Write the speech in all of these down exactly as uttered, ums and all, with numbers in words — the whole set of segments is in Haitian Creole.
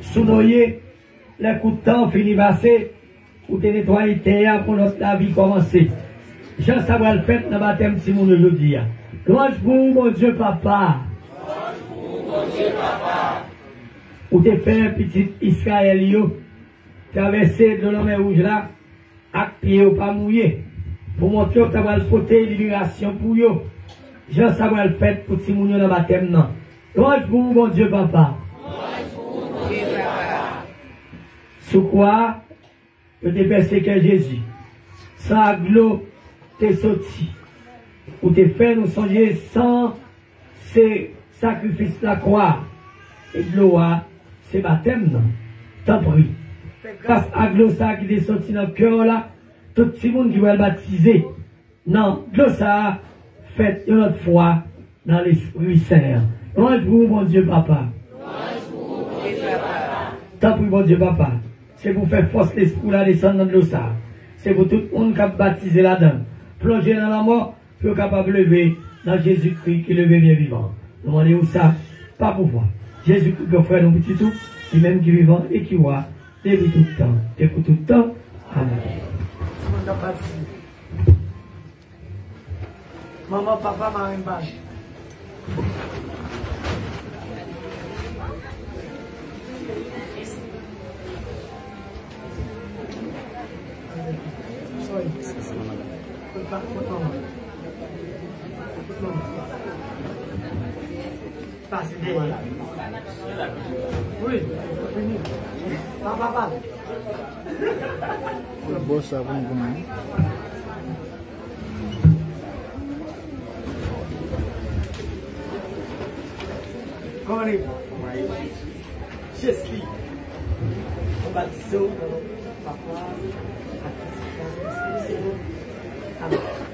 Sou Noye, lè kout tan fini pase, ou te netwaye tè a pou lòt lavi kòmanse. Jan sa pral fèt nan batèm timoun yo jodi a. Lwanj pou ou, Bondye Papa. Ou te fè pitit Izrayèl yo travèse dlo Lanmè Wouj la ak pye yo pa mouye, pou montre w ta pral pote liberasyon pou yo, jan sa pral fèt pou timoun yo nan batèm nan. Lwanj pou ou, Bondye Papa. Sou kwa a, yo te pèse kè Jezi. San ak dlo te soti. Ou te fè nou sonje san se sakrifis lakwa a, e dlo a se batèm nan. Tanpri, fè gras ak dlo sa a ki te soti nan kè w la, tout timoun ki pral batize nan dlo sa a fèt yon lòt fwa nan Lespri Sen an. Lwanj pou ou, Bondye Papa. Tanpri, Bondye Papa, se pou fè fòs Lespri w la desann nan dlo sa a. Se pou tout moun k ap batize ladan l plonje nan lanmò, pou yo kapab leve nan Jezikri ki leve byen vivan. Nou mande w sa pa pouvwa Jezikri, gran frè nou, pitit ou, li menm ki vivan e ki wa depi tout tan e pou tout tan. Amèn. Timoun k ap batize. Manman, papa, marenn, parenn. Sorry. Kot pa, kot manman? Kot manman? Pase dèyè. Wi, vini. Pa, pa, pa. Bò sa pou nou. Kòman li? Jezi. Mwen batize w nan non Papa, ak Pitit la, Lespri Sen. Amèn.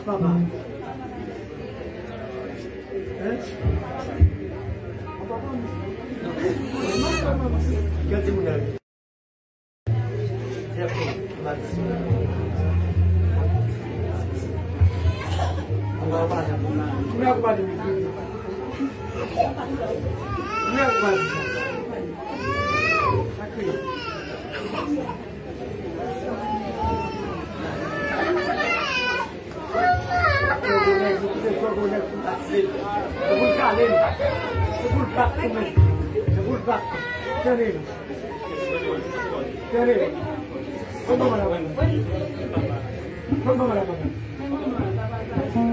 Papa. Hein? Gade moun nan. Se pou l kale l. Se pou l bat tou menm. Se pou l bat. Tande l. Tande l. Pran manman la, papa. Pran manman la, papa.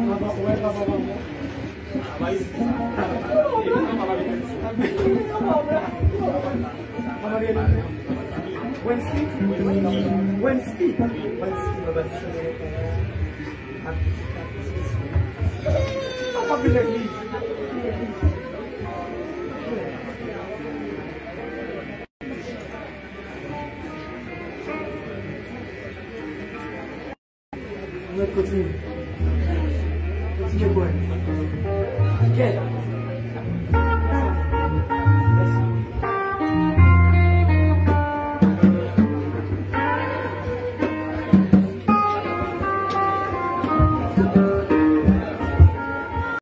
Papa, wè, papa, papa. Papa, Wenski. Wenski. Wenski. Mwen kontinye.